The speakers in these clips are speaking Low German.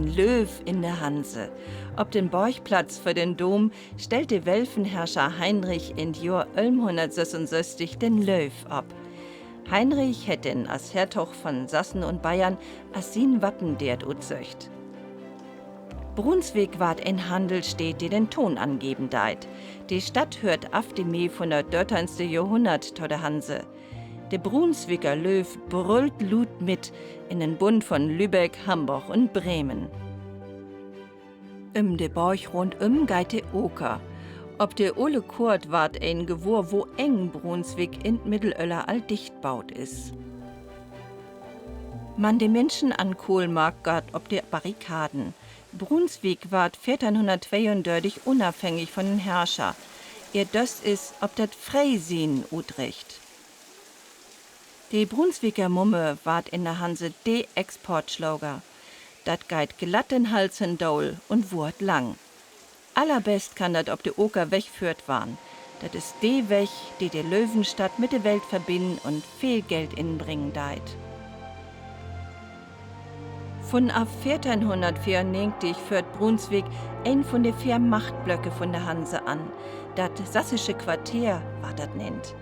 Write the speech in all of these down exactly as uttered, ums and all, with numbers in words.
Löw in de Hanse. Op den Borgplatz vör den Dom stellt de Welfenherrscher Heinrich in't Johr ölvenhunnertsössunsösstig den Löw op. Heinrich hett den as Hertog von Sassen un Bayern as sien Wappendeert utsöcht. Brunswick warrt en Hannelssteed, de den Toon angeven deit. De Stadt höört af de Mee vun dat dörteihnste Johrhunnert to de Hanse. De Brunswicker Löw brüllt luut mit in den Bund von Lübeck, Hamborg un Bremen. Üm de Borg rundüm geiht de Oker. Op de ole Koort warrt een gewohr, wo eng Brunswick in't Middelöller al dicht baut is. Man de Minschen an Kohlmarkt gaht op de Barrikaden. Brunswick warrt veerteihnhunnerttweeundörtig unafhängig von den Herrscher. Ehr Döst is op dat Freesien utricht. De Brunswicker Mumme warrt in de Hanse de Exportslager. Dat geiht glatt den Hals hendaal un wohrt lang. Allerbest kann dat op de Oker wegföhrt warrn. Dat is de Weg, de de Löwenstadt mit de Welt verbinnen un veel Geld inbringen deit. Vun af veerteihnhunnertveerunnegentig föhrt Brunswick een vun de veer Machtblöcke vun de Hanse an. Dat sassische Quarteer warrt dat nennt.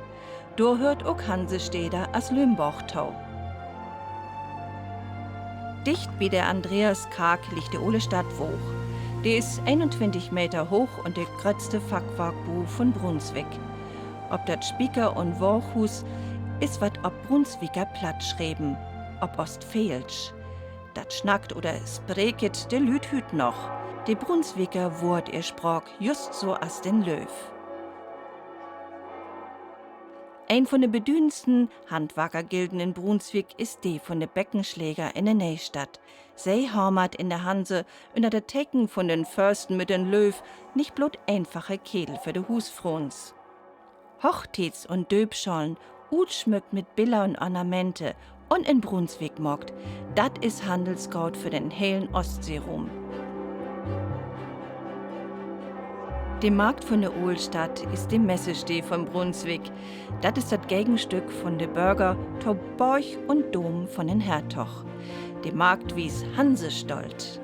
Dor höört ok Hansestäder as Lümborg to. Dicht bi de Andreaskark liggt de ole Stadtwaag. De is eenuntwintig Meter hooch un de gröttste Fackwarkbu vun Brunswick. Op dat Spieker- un Waaghuus is wat op Brunswicker Platt schreven, op Oostfäälsch. Dat snackt oder spreekt de Lüüd hüüt noch. De Brunswicker wohrt ehr Spraak just so as den Löw. Een vun de bedüdensten Handwarkergilden in Brunswick is de vun de Beckensleger in de Neestadt. Se hamert in de Hanse ünner dat Teken vun den Försten mit den Löw nich bloot eenfache Kedel för de Huusfruens. Hochtiets- un Dööpschalen, utsmückt mit Biller un Ornamente un in Brunswick maakt, dat is Hannelsgoot för den helen Oostseeruum. De Markt vun de Ooltstadt is de Messestee vun Brunswick. Dat is dat Gegenstück vun de Börger to Borg un Dom vun den Hertog. De Markt wiest Hansestolt.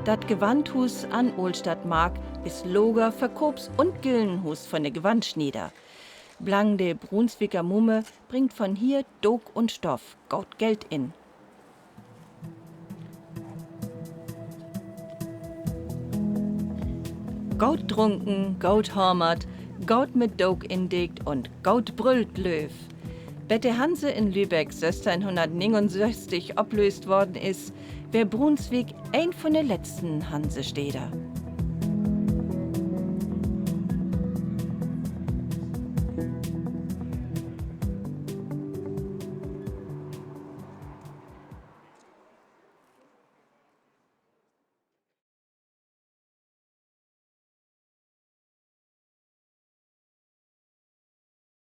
Dat Gewandhuus an Ooltstadtmarkt is Lager, Verkoops- un Gildenhuus vun de Gewandsnieder. Blang de Brunswicker Mumme bringt vun hier Dook un Stoff goot Geld in. Goot drunken, goot hamert, goot mit Dook indeekt un goot brüllt Löw. Bet de Hanse in Lübeck sössteihnhunnertnegenunsösstig oplööst worrn is, weer Brunswick een vun de letzten Hansestäder.